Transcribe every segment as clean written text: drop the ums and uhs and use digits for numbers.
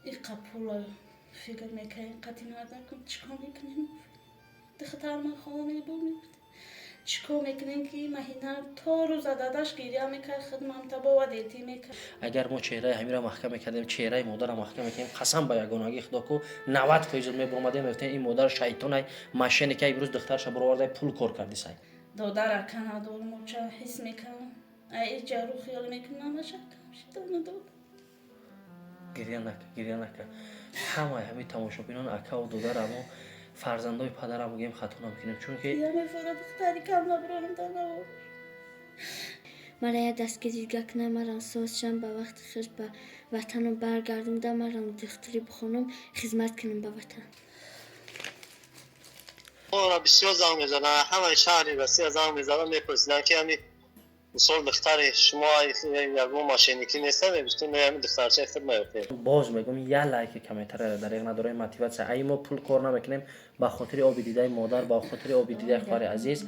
Иқа пула фикр мекардем, қати мардакам чикор мекунем? Духтарма хоме бу, чикор мекунем, ки маҳина то рӯза дадаш гиря мекард, хидмам табова детӣ мекард. Агар мо чеҳраи ҳамира маҳкам мекардем, чеҳраи модарам маҳкам мекардем, қасам ба ягонагии Худо ку, 90% мебуромадем, мегуфтем, ин модар шайтонай, мошенник ай, имрӯз духтарша буровардай, пул кор кардисай. Додар ака надорум, оча ҳис мекардам, ай ҷару хиёл мекунам, маша кам дод. Гиря нака, гиря нака. Ҳамаи ҳамин тамошобинон акаву додарамо, фарзандои падарам гӯем, хато намекунем, чунки Я мефора духтари кам набурам данаво. Мара я дастгирӣ кунам, марам соз шам, ба вақти хуш ба ватанам баргардам, да марам духтурӣ бихонам, хизмат кунам ба ватан. Ора бисёр занг мезананд, ҳамаи шаҳри Россия занг мезананд, мепурсиданд, ки ҳами мисол духтари шумо ягон мошенник ӣ неста? Мегуфтем, не, ҳами духтарчаи худ наёфтем. Боз мегӯм, як лайки, комментария дареғ надорем, мотивация. Ай мо пул кор намекунем, ба хотири оби дидаи модар, ба хотири оби дидаи хоҳари азиз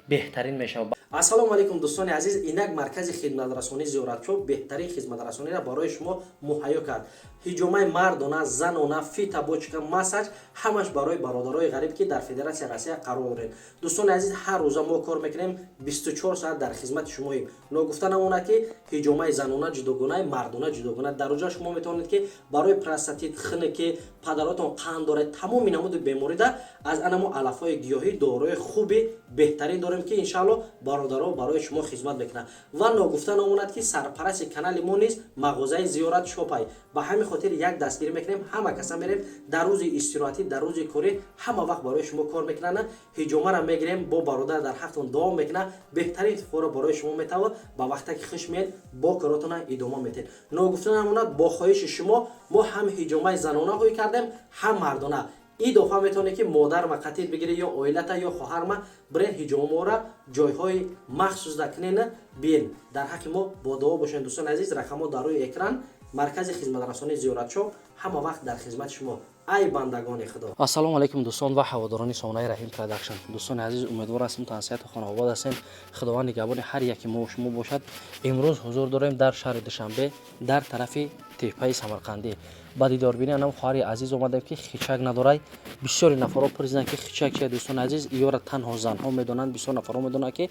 беҳтарин мешавад. Ассалому алайкум, дӯстони азиз! Инак маркази хидматрасонии Зиёратшоп беҳтарин хизматрасониро барои шумо муҳайё кард: ҳиҷомаи мардона, занона, фитобочка, массаж, ҳамаш барои бародарои ғариб, ки дар Федератсияи Россия қарор доред. Дӯстони азиз, ҳар рӯза мо кор мекунем, 24 соат дар хизмати шумоем. Ногуфта намонад, ки ҳиҷомаи занона ҷудогона, мардона ҷудогона. Дар оҷа шумо метавонед, ки барои простатит, хунуки, падаротон қанд доред, тамоми намуди беморида аз анамо алафҳои гиёҳӣ дорои хуби беҳтарин дорем, ки иншаалло бародаро барои шумо хизмат мекунад. Ва ногуфта намонад, ки сарпарасти канали мо низ мағозаи Зиёрат Шопай. Ба ҳамин хотир як дастгирӣ мекунем, ҳама каса мерем, дар рӯзи истироҳатӣ, дар рӯзи корӣ ҳама вақт барои шумо кор мекунанд. Ҳиҷомара мегирем, бо бародар дар ҳақтон дуо мекунад, беҳтарин туҳфаро барои шумо метавад. Ба вақте ки хуш меед, бо коротона идома метед. Ногуфта намонад, бо хоҳиши шумо мо ҳам ҳиҷомаи занона ҳӯй кардем, ҳам мардона. Идофа метавонед, ки модарма қатид бигирӣ ё оилата ё хоҳарма бирен, ҳиҷомора ҷойҳои махсус дакунена биен. Дар ҳаққи мо бо дуо бошед, дӯстони азиз. Рақамҳо дар рӯи экран. Маркази хизматрасонии Зиёратшоп ҳама вақт дар хизмати шумо, ай бандагони Худо. Ассалому алайкум, дӯстон ва ҳаводорони сомонаи Раҳим Продакшн. Дӯстони азиз, умедвор ҳастем, тансиҳату хонаобод ҳастем. Худованд нигаҳбони ҳар яки мо шумо бошад. Имрӯз ҳузур дорем дар шаҳри Душанбе, дар тарафи Теппаи Самарқандӣ. Ба дидорбини анам хоҳари азиз омадем, ки хичак надорай. Бисёри нафарҳо пурсиданд, ки хичак чия. Дӯстони азиз, иёра танҳо занҳо медонанд. Бисёр нафарҳо медонанд, ки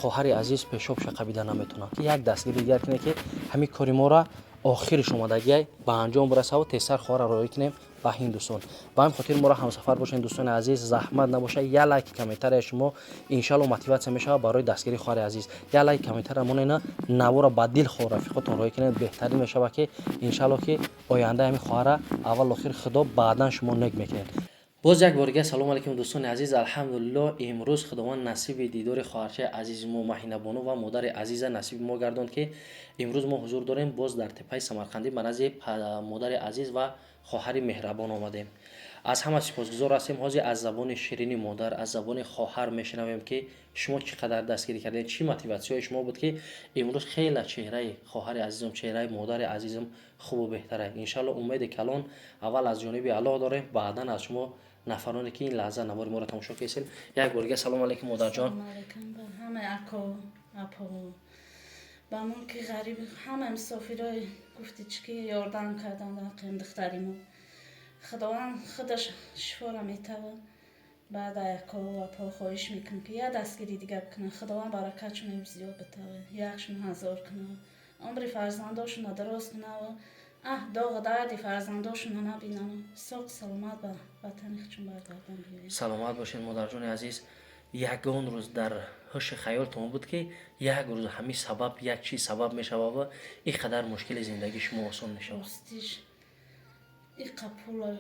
хоҳари азиз пешобша қабида наметавонад. Як дастгири дигар кунед, ки ҳамин кори моро охириш омадагиай ба анҷом бирасаву тезтар хоҳарро роҳӣ кунем ба Ҳиндустон. Ба ҳамин хотир моро ҳамсафар бошед, дӯстони азиз. Заҳмат набошад, як лайки, комментария шумо иншалло мотивация мешавад барои дастгирии хоҳари азиз. Як лайк, комментария монена, навора ба дил хоҳ рафиқотон роҳӣ кунед. Беҳтарин мешавад, ки иншалло ки ояндаи ҳамин хоҳарра аввал охир Худо, баъдан шумо нек мекунед. Боз як бор дига салому алайкум, дӯстони азиз. Алҳамдулилло, имрӯз Худованд насиби дидори хоҳарчаи азизи мо Маҳинабону ва модари азиза насиби мо гардонд, ки имрӯз мо ҳузур дорем боз дар Теппаи Самарқандӣ, ба назди модари азиз ва хоҳари меҳрабон омадем. Аз ҳама сипосгузор ҳастем. Ҳозир аз забони ширини модар, аз забони хоҳар мешунавем, ки шумо чӣ қадар дастгирӣ кардед, чӣ мотиватсияҳои шумо буд, ки имрӯз хеле чеҳраи хоҳари азизам, чеҳраи модари азизам хубу беҳтара. Иншалло, умеди калон аввал аз ҷониби Аллоҳ дорем, баъдан аз шумо, нафароне ки ин лаҳза навори моро тамошо кардед. Як бор дига салому алайкум, модарҷон. Ҳамаи ако, апо, ба мулки ғариб, ҳамаи мусофирои гуфти чӣ ки ёрдам карданд ҳаққи духтари мо. Худованд худаш шифора метавад. Баъд ако, апо хоҳиш мекунам, ки як дастгири дига бикунанд. Худованд баракатшона зиёд битавад, якшон ҳазор кунад, умри фарзандошона дароз кунад, аҳ доғу дарди фарзандошона набинанд, соқ саломат ба ватани худшон баргарданд, биёянд. Саломат бошед, модарҷони азиз. Ягон рӯз дар ҳуши хаёлтон буд, ки як рӯз ҳамин сабаб, як чиз сабаб мешавад ва ин қадар мушкили зиндагии шумо осон мешавад? Ростиш, иқа пула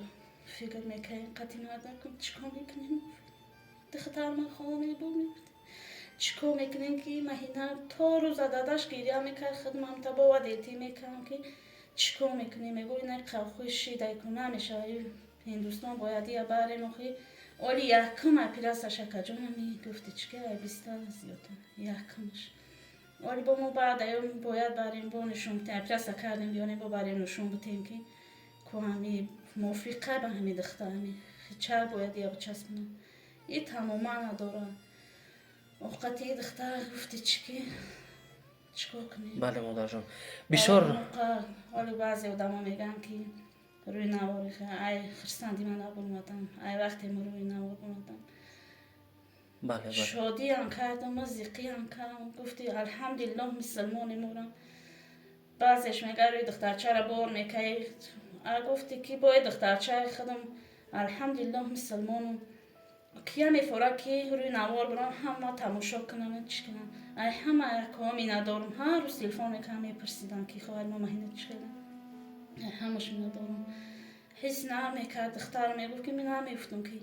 фикр мекардем, қати мардакам чикор мекунем? Духтарма хоме бу, чикор мекунем, ки маҳина то рӯза дадаш гиря мекард, хидмам табова детӣ мекардам, ки чикор мекунем? Мегӯ, ина қавхои шидай ку намешава, Ҳиндустон бояд я барем. Охи оли якум операция шакаҷонами гуфти чӣ ки ай 20-та зиёда якумаш. Оли бо мо баъд аём бояд барем, бо нишон битем, операция кардем, биёнем, бо барем, нишон битем, ки ку ҳами мувофиқа ба ҳами духтар ҳами хичар бояд я бичаспонам. И тамоман надора оқати духтар. Гуфти чӣ ки чикор кунем? Бале, модарҷон, бисёр. Ҳоли баъзе одамо мегӯянд, ки Рӯи навори ай хурсанди ман набурмадам, ай вақте мо рӯи навор омадам. Бале, бале. Шодиам кардам, зиқиам кардам. Гуфти алҳамдулиллоҳ, мусулмони морам. Баъзеш мега рӯи духтарчаро бор мекаи. А гуфти ки бои духтарчаи худам, алҳамдулиллоҳ, мусулмонам. Кия мефора ки рӯи навор бурам, ҳама тамошо кунам, чӣ кунам. Ай ҳама якҳо миннатдорум. Ҳар рӯз телефон мекунам, мепурсидам ки хоҳар мо маҳина чӣ кардам. Ҳамаш миннатдорум. Ҳис намекард духтар, мегуфт ки ман намегуфтам ки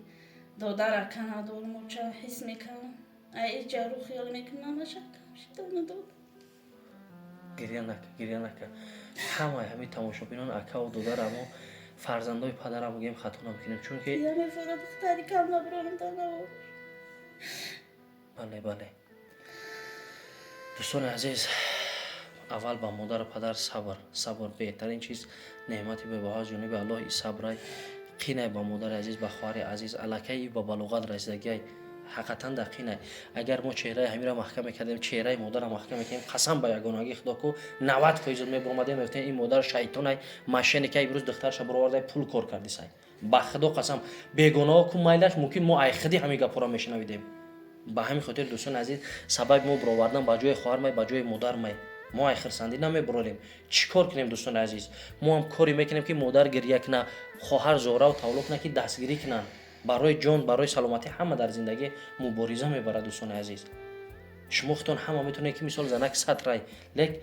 додар ака надорум, оча ҳис мекардам. Ай иҷару хиёл мекунам, намаша кам шида надод. Гирья нака, гирья нака. Ҳамаи ҳамин тамошобинон акаву додарамо, фарзандои падарам гӯем, хато намекунем, чунки Кия мефора духтари кам набурам дар навор. Бале, бале. Дӯстони азиз, аввал ба модару падар сабр, сабр беҳтарин чиз, неъмати бебаҳо аз ҷониби Аллоҳ и сабрай. Қинай ба модари азиз, ба хоҳари азиз, аллакай ба балоғат расидагиай, ҳақиқатан дар қинай. Агар мо чеҳраи ҳамира маҳкам мекардем, чеҳраи модарро маҳкам мекардем, қасам ба ягонагии Худо ку, 90% мебуромадем, мегуфтем ин модар шайтонай, мошенникай, имрӯз духтарша буровардай, пул кор кардисай. Ба Худо қасам, бегуноҳ ку майлаш, мумкин мо айхиди ҳамин гапҳоро мешунавидем. Ба ҳамин хотир, дӯстони азиз, сабаби мо буровардан ба ҷои хоҳар май, ба ҷои модар май. Мо ай хирсандӣ намебурорем. Чӣ кор кунем, дӯстони азиз? Мо ҳам коре мекунем ки модар гирья куна, хоҳар зораву тавло куна, ки дастгирӣ кунанд. Барои ҷон, барои саломатӣ ҳама дар зиндагӣ мубориза мебарад. Дӯстони азиз, шумо худтон ҳама метавонед ки мисол занак сатрай, лек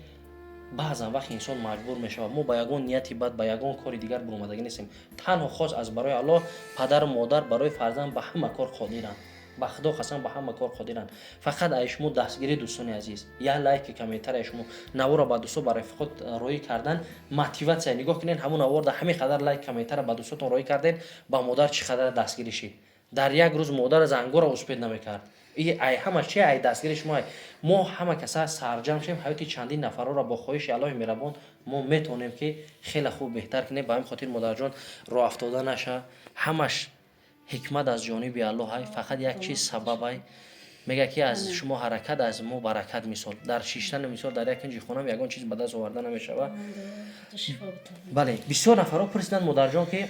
баъзан вақт инсон маҷбур мешавад. Мо ба ягон нияти бад, ба ягон кори дигар буромадагӣ нестем, танҳо хос аз барои Аллоҳ. Падару модар барои фарзанд ба ҳама кор қодиранд, ба Худо қасам, ба ҳама кор қодиранд. Фақат ай шумо дастгирӣ, дӯстони азиз, як лайки, комментария, шумо наворро ба дӯсто, ба рафиқот роҳӣ кардан мотиватсия. Нигоҳ кунед, ҳамон наворда ҳамин қадар лайк, комментария ба дӯстотон роҳӣ кардем, ба модар чӣ қадар дастгирӣ шид. Дар як рӯз модар зангоро успеть намекард. И ай ҳама чи ай дастгири шумо. Ай мо ҳама каса сарҷам шем, ҳаёти чандин нафарҳоро бо хоҳиши Аллоҳи меҳрабон мо метавонем ки хеле хуб беҳтар кунем. Ба ҳамин хотир, модарҷон, роҳ афтода наша. Ҳамаш ҳикмат аз ҷониби Аллоҳ ай. Фақат як чиз сабабай мега ки аз шумо ҳаракат, аз мо баракат. Мисол, дар шиштани, мисол, дар як кунҷи хонам ягон чиз ба даст оварда намешавад. Бале, бисёр нафарҳо пурсиданд, модарҷон, ки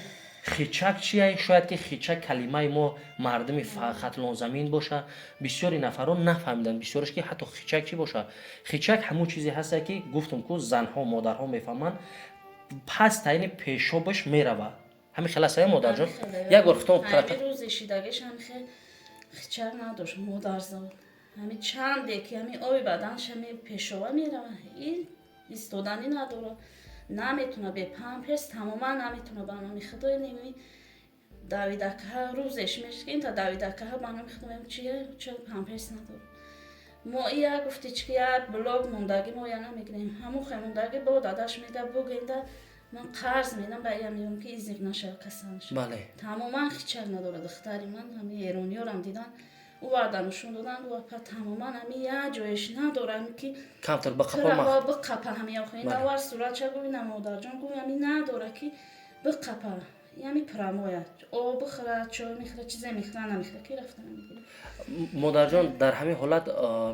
хичак чия. Шояд ки хичак калимаи мо мардуми Хатлонзамин боша. Бисёри нафарҳо нафаҳмиданд, бисёраш ки ҳатто хичак чӣ боша. Хичак ҳамон чизе ҳаста ки гуфтум ку, занҳо, модарҳо мефаҳманд, пас таини пешобаш мерава. Ҳамин хел аст, модарҷон? Як бор худтон. Рӯзи шидагиш ҳами хел хичак надошт модарзод. Ҳами чанде ки ҳами оби баданш ҳами пешова мерава, ин истоданӣ надорад, наметуна бе памперс, тамоман наметуна. Ба номи Худои неми давидакаҳа рӯзеш мешки инта давидакаҳа, ба номи Худо, чия ча памперс надорад. Мо ия гуфти чи ки як блок мондагӣ мо я намегирем, ҳамун хе мондагӣ бо дадаш мега бугенда, ман қарз медам ба ия, мегӯям ки изиқ нашава, касал нашава. Тамоман хичак надорад духтари ман. Ҳами эрониёрам дидан, уварда нушон додан, гуфт тамоман ҳами як ҷоеш надорам ки камтар ба қапа. Биқапа ҳами охи навар суратча гӯй, модарҷон гӯй, ҳами надора ки биқапа, ями прамоя об бихӯра, чой мехӯра, чизе мехӯра, намехӯра ки рафта намегира. Модарҷон, дар ҳамин ҳолат,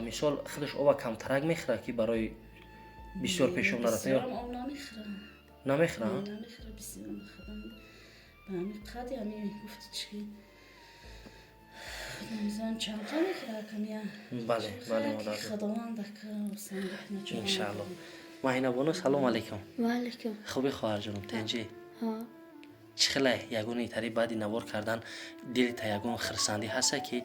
мисол, худаш оба камтарак мехӯра ки барои бисёр пешоб нарафта? Бисёрам об намехӯра. Намехӯра? Намехӯра бисёрам, бихӯрам ба ҳами қади ҳами гуфти чи намизонам чанд мехӯра камия. Бале, бале, модарҷон. Худованд. Иншаалло. Маҳинабону, салом алайкум. Ваалайкум. Хуби, хоҳарҷонам, тенҷӣ? Ҳо. Чӣ хеле ягони тари баъди навор кардан дилита ягон хирсандӣ ҳаста ки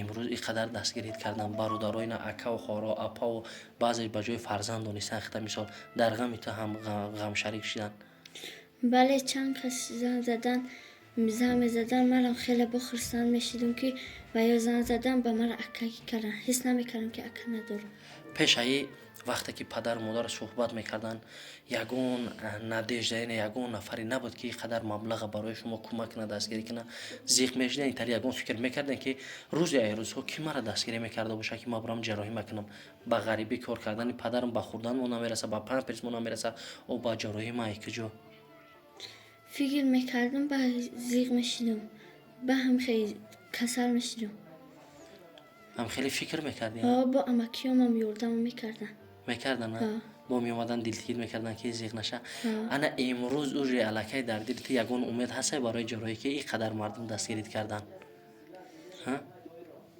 имрӯз ин қадар дастгирит кардан бародароина, акаву хоҳаро, апаву баъзе ба ҷои фарзанд донистан хита, мисол, дар ғами ту ҳам ғамшарик шидан? Бале, чанд кас занг задан, занг мезадан, манам хеле бохурсанд мешидум ки ва ё занг задан ба мара акакӣ кардан. Ҳис намекардам ки ака надорам. Пешаи вақте ки падару модар суҳбат мекарданд, ягон надежда, яъне ягон нафаре набуд ки ин қадар маблаға барои шумо кӯмак кунад, дастгирӣ кунад? Зиқ мешуден, итари ягон фикр мекардем ки рӯзе ай рӯзҳо ки мара дастгирӣ мекарда бошад, ки ман бурам ҷарроҳӣ макунам? Ба ғарибӣ кор кардани падарам ба хӯрдан мо намераса, ба памперс мо намераса, о ба ҷарроҳӣ ма ай куҷо? Фикр мекардам, ба зиқ мешидум, ба ҳам хеле касал мешидум. Ҳам хеле фикр мекардӣ? Ҳо, бо амакиёмам ёрдам мекардан. Мекардан? Ҳо. Бо меомадан, дилтигир мекардан, ки зиқ наша. Ана имрӯз уже аллакай дар дили ту ягон умед ҳастай барои ҷарроҳӣ, ки ин қадар мардум дастгирит кардан?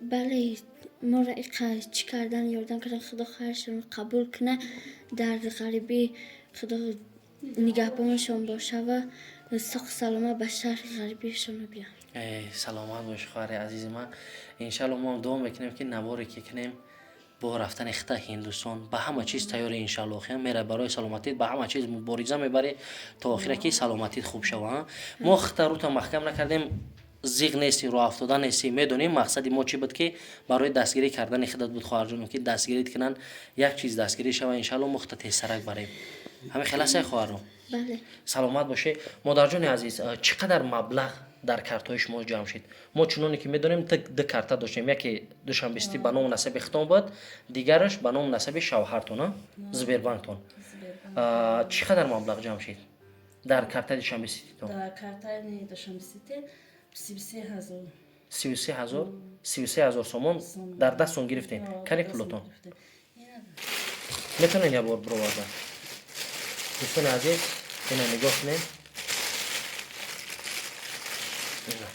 Бале, моро иқа чӣ кардан, ёрдам кардан, Худо хайршон қабул куна, дар ғарибӣ Худо нигаҳбоншон боша ва соқу саломат ба шаҳри ғарибишон биён. Саломат бош, хоҳари азизи ман. Иншалло, мо дуо мекунем, ки наворе ки кунем бо рафтани хита Ҳиндустон ба ҳама чиз тайёри, иншалло. Хем мера барои саломатит ба ҳама чиз мубориза мебарӣ то охира, ки саломатит хуб шава. Мо хита рута маҳкам накардем, зиқ нестӣ, роҳафтода нестӣ, медонем. Мақсади мо чӣ буд, ки барои дастгирӣ кардани худат буд, хоҳарҷоном, ки дастгирит кунанд, як чиз дастгирӣ шава. Иншалло, мо хита тезсарак барем. Ҳамин хел ҳастай, хоҳарро? Бале. Саломат бошед, модарҷони азиз. Чӣ қадар маблағ дар картҳои шумо ҷамъ шид? Мо чуноне ки медонем, ду карта доштем: яке Душанбе-Сити ба ному насаби хитон буд, дигараш ба ному насаби шавҳартон, Сбербанктон. Чӣ қадар маблағ ҷамъ шид дар картаи Душанбе-Сититон? Дар картаи Душанбе-Сити 33 000. 33 000, 33 000 сомон дар дастон гирифтем. Кани пулотон метавонед як бор бироварда? Дӯстони азиз, ина нигоҳ кунед. Ина.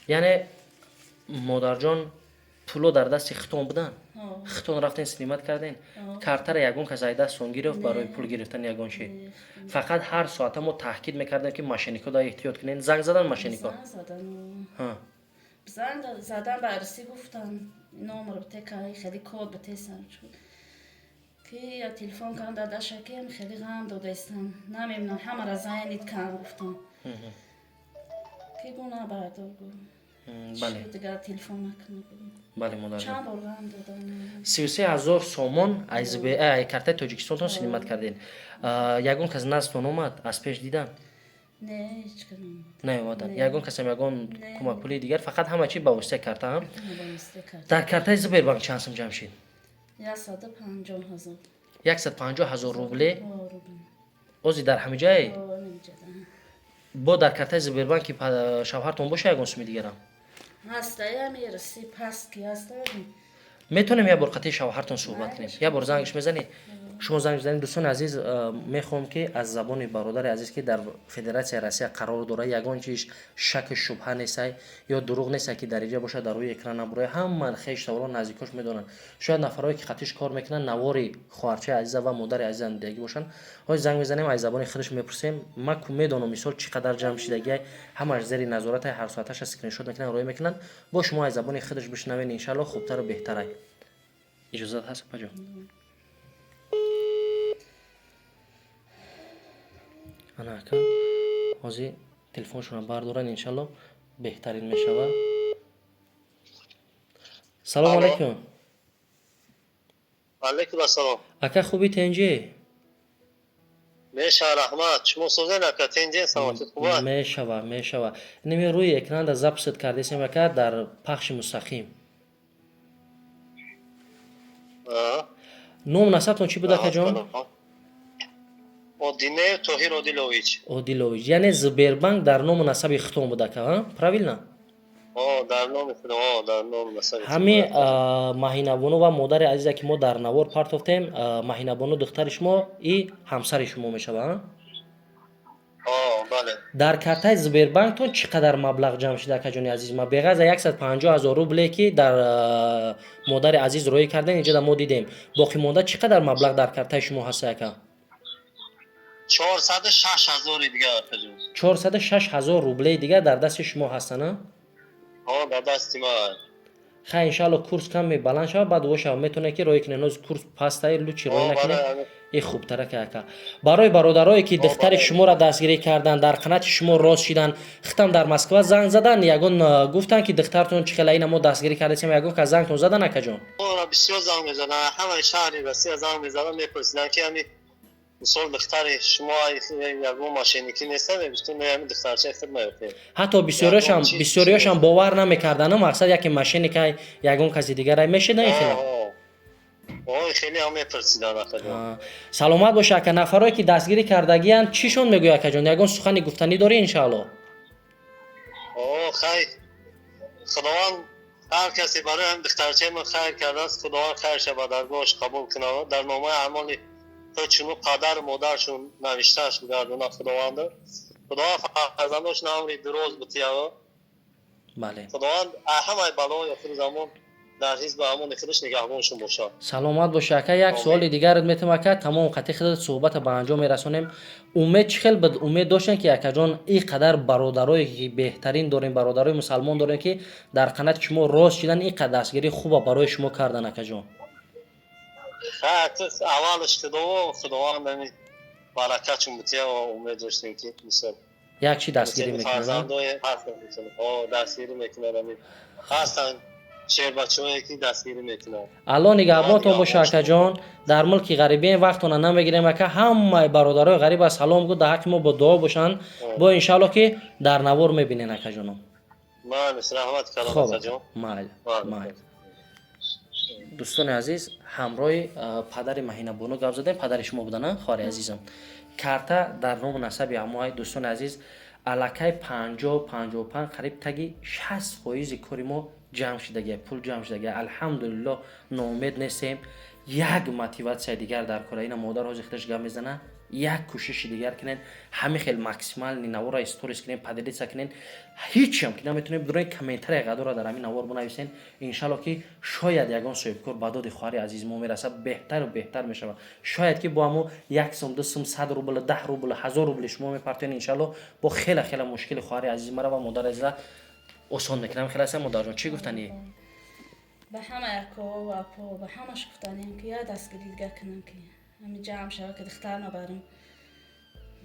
Яъне, модарҷон, пуло дар дасти хитон буданд, хитон рафтен, снимать карден. Картара ягон кас ай дастон гирифт барои пул гирифтан, ягон чи? Фақат ҳар соата мо таҳкид мекардем, ки мошеннико да эҳтиёт кунен. Занг задан мошеннико? Занг задан, ба арси гуфтам, номер бите, хеле код битесам, ки я телефон кардам дадаша, ки хеле ғам додаистам, намемонам, ҳамара занид кам гуфтам, ки гу набардор, гу. Бале. Дигар телефон накунӣ. Бале, модарҷон. Чанд бор ғам додам. 33 000 сомон аз картаи Тоҷикистонтон снимать кардем. Ягон кас наздтон омад, аз пеш дидан? Не, ҳеҷ кас наомад. Наомадан? Не. Ягон касам, ягон Не. кӯмакпулии дигар? Фақат ҳама чи ба воситаи карта ҳам? Ба воситаи карта. Дар картаи Сбербанк чанд сум ҷамъ шид? 150 000. 150 000 рубле? О, рубл. Ози дар ҳамиҷае? О, ҳамиҷада. Бо дар картаи Сбербанки шавҳартон боша ягон суми дигарам? Ҳаста, ами раси паст ки ҳаста. Метавонем як бор қатъи шавҳартон суҳбат кунем? Як бор зангш мезанед? Шумо занг мезанед. Дӯстони азиз, мехоҳам, ки аз забони бародари азиз, ки дар Федератсияи Россия қарор дорад, ягон чиз шаку шубҳа нестай ё дурӯғ нестай, ки дар инҷа бошад, дар рӯи экран набуроя. Ҳама хештавро, наздикош медонанд. Шояд нафарое ки қатиш кор мекунанд, навори хоҳарчаи азиза ва модари азиза дидагӣ бошанд. Ҳози занг мезанем, аз забони худаш мепурсем. Ман ку медонам, мисол, чӣ қадар ҷамъ шидагиай. Ҳамаш зери назоратай, ҳар соаташа скриншот мекунанд, роя мекунанд. Бо шумо аз забони худаш бишнавед, иншалло, хубтару беҳтарай. Иҷозат ҳаст, апаҷон? Ана, ака, ҳозир телефоншонро бардоранд, иншалло, беҳтарин мешавад. Салому Алло. алайкум. Алайкум ассалом. Ака, хуби, тенҷи? Мешава, раҳмат. Шумо созен, ака, тенҷен, саломатит хуб аст? Мешава, мешава. Ними рӯи экранда запись кардесем, ака, дар пахши мустақим. Ном насабтон чӣ буд, акаҷон? Одинеев Тоҳир Одилович. Одилович. Яъне Сбербанк дар ному насаби хитон буд, ака, правильно? О, дар номи худо, о, дар номи насаби худо. Ҳами Маҳинабону ва модари азиза, ки мо дар навор партофтем, Маҳинабону духтари шумо и ҳамсари шумо мешава? О, бале. Дар картаи Сбербанктон чӣ қадар маблағ ҷамъ шуда, акаҷони азиз ма, беғайр аз 150 000 рубле, ки дар модари азиз роӣ кардем, инҷода мо дидем, боқӣ монда чӣ қадар маблағ дар картаи шумо ҳаст, ака? 406 ҳазори дигар, акаҷон. 406 000 рублеи дигар дар дасти шумо ҳастанд, а? О, дар дасти ман. Хай, иншаалло, курс каме баланд шавад, баъд воша метавонед, ки роӣ кунед. Ноз курс пастай, лучше роӣ О, накунед. бале. И хубтара ки, ака, барои бародарое, ки духтари бале. шуморо дастгирӣ карданд, дар қанати шумо рост шиданд, хитам дар Москва занг задан, ягон гуфтанд, ки духтартон чӣ хела, ина мо дастгирӣ кардасем, ягон кас зангтон задан, акаҷон? Ора, бисёр занг мезананд, ҳамаи шаҳри Россия занг мезананд, мепурсиданд, ки ҳами мисол духтари шумо ягон мошенникӣ неста? Мегуфтем, не, ҳами духтарчаи худ наёфтем. Ҳатто бисёриёшам Ягон чиз- бисёриёшам бовар намекарданд, мақсад яке мошенникай, ягон каси дигарай мешида ин хела. О, хеле ҳам мепурсиданд, акаҷон. Саломат боша, ака. Нафарое, ки дастгирӣ кардагиянд, чишон мегӯяд, акаҷон? Ягон сухани гуфтанӣ дорӣ, иншаалло? О, хай, Худованд ҳар касе барои ҳам духтарчаи ман хайр кардааст, Худованд хайрша ба даргоҳаш қабул кунад, дар номаи аъмоли худшуну падару модаршун навиштааш бигардонад Худованд. Худованд фарзандошон амри дуроз битиява. Худованд ҳамаи балои охири замон дар ҳизби амони худаш нигаҳбоншон бошад. Саломат бошӣ, ака. Як суоли дигарат метавам, ака, тамом қати худат суҳбата ба анҷом мерасонем. Умед чӣ хел буд? Умед доштем, ки, акаҷон, ин қадар бародарое ки беҳтарин дорем, бародарои мусалмон дорем, ки дар қанати шумо рост шидан, ин қадар дастгирии хуба барои шумо кардан, акаҷон? Аввалаш Худово, Худованд ами баракатшон бутия, умед доштем, ки мисол як чи дастгирӣ мекунад. Фарзандое ҳастанд, дастгирӣ мекунад, ами ҳастанд шербачаҳое, ки дастгирӣ мекунанд. Алло нигаҳбонтон боша, акаҷон. Дар мулки ғарибием, вақтона намегирем, ака. Ҳамаи бародарои ғариба салом гӯ, дар ҳаққи мо бо дуо бошанд. Бо иншаалло, ки дар навор мебинен, акаҷоном. Раҳмат. Хоб, майли, майли. Дӯстони азиз, ҳамроҳи падари Маҳинабону гап задем. Падари шумо будана, хоҳари азизам? Карта дар ному насаби ҳамоай. Дӯстони азиз, аллакай 50, 55, қариб таги 60 фоизи кори мо ҷамъ шудагия, пул ҷамъ шудагия, алҳамдулилло. Ноумед нестем. Як мотиватсияи дигар дар кора ина модар ҳозир худаш гап мезана. Як кӯшиши дигар кунен, ҳамин хел максимальный навора сторис кунен, поделиться кунен. Ҳичам ки наметонем, бидурен, комментария гадора дар ҳамин навор бинависен. Иншалло, ки шояд ягон соҳибкор ба доди хоҳари азизи мо мерасад, беҳтару беҳтар мешавад. Шояд ки бо ҳамо 1 сум, 2 сум, 100 рубл, 10 рубл, 1000 рубли шумо мепартоен, иншалло, бо хела хела мушкили хоҳари азизи мара ва модари азиза осон мекунам. Хеле аста, модарҷон, чӣ гуфтанӣ? Ба ҳама яко ва апо, ба ҳамаш гуфтанем, ки я дастгирӣ дига кунам, ки ҳами ҷамъ шава, ки духтар набарам.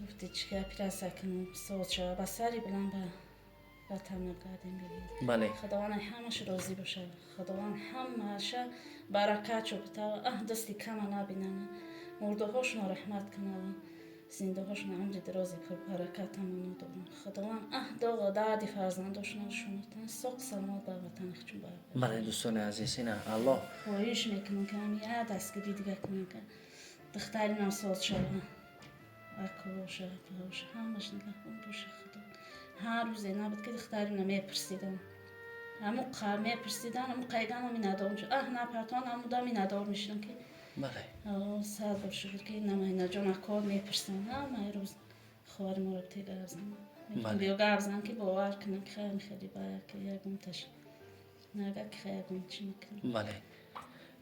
Гуфти чӣ гапи, раса кунам, соз шава, ба сари биланд ба ватан нагардем бигирем. Худованд ҳамаш розӣ бошад, Худованд ҳамаша баракатшо битава, аҳ, дасти кама набинанд, мурдаҳошонро раҳмат кунад, зиндаҳошон умри дарози пурбаракат таманно дорам. Худованд аҳ, доғу дарди фарзандошонро шунотан, соқ саломат ба ватани худшон баргардад. Бале, дӯстони азиз, ина Аллоҳ. Хоҳиш мекунам, ки ҳами я дастгирӣ дига кунам, ки духтаринам соз шава, ако боша, апа боша, ҳамаш нигаҳбон боша Худо. Ҳар рӯзе набуд, ки духтарина мепурсидам, ҳаму мепурсидан, ҳаму қайгама миннатдор мешуд, аҳ, напартон, ҳамуда миннатдор мешудам, ки сад бор шукр, ки намайнаҷон акор мепурсам ҳамаи рӯз, хоҳари моро те гап зан, биё гап зан, ки бовар кунам, ки хайр, хеле ба ягонташ нага, ки хайр, ягон чӣ мекунам. Бале,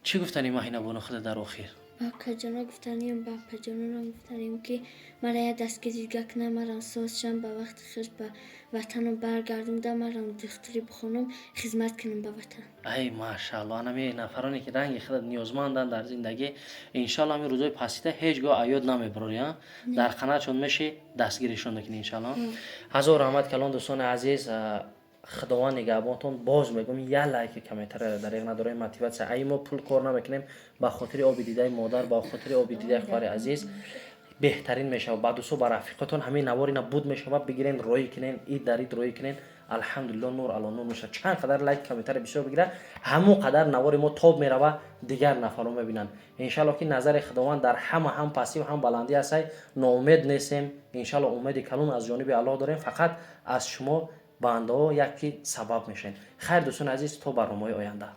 чӣ гуфтани, Маҳинабону, худа дар охир? Ба акаҷоно гуфтанем, ба апаҷононам гуфтанем, ки мара як дастгирӣ дига кунам, марам соз шам, ба вақти хуш ба ватанам баргардам, да марам духтурӣ бихонам, хизмат кунам ба ватан. Ай, машаалло! Анами нафароне, ки ранги худат ниёзманданд дар зиндагӣ, иншалло, ҳамин рӯзои пасита ҳеҷ гоҳ аёд намебарорӣ, дар қанаатшон мешӣ, дастгиришон мекунӣ, иншалло. Ҳазор раҳмат калон, дӯстони азиз. Худованд нигаҳбонтон. Боз мегӯм, як лайки, комментария дареғ надорем, мотиватсия. Ай мо пул кор намекунем, ба хотири оби дидаи модар, ба хотири оби дидаи хоҳари азиз беҳтарин мешавад. Ба дӯсто, ба рафиқотон ҳамин навор ина буд мешавад, бигирен, роӣ кунен, ид дар ид роӣ кунен. Алҳамдулилло, нур ало нур мешавад. Чанд қадар лайк, комментария бисёр бигирад, ҳамон қадар навори мо тоб мерава, дигар нафарро мебинанд. Иншалло, ки назари Худованд дар ҳама, ҳам пастӣ, ҳам баландӣ ҳастай. Ноумед нестем, иншалло, умеди калон аз ҷониби Аллоҳ дорем. Фақат аз шумо бандаҳо як ки сабаб мешавем. Хайр, дӯстони азиз, то барномаҳои оянда.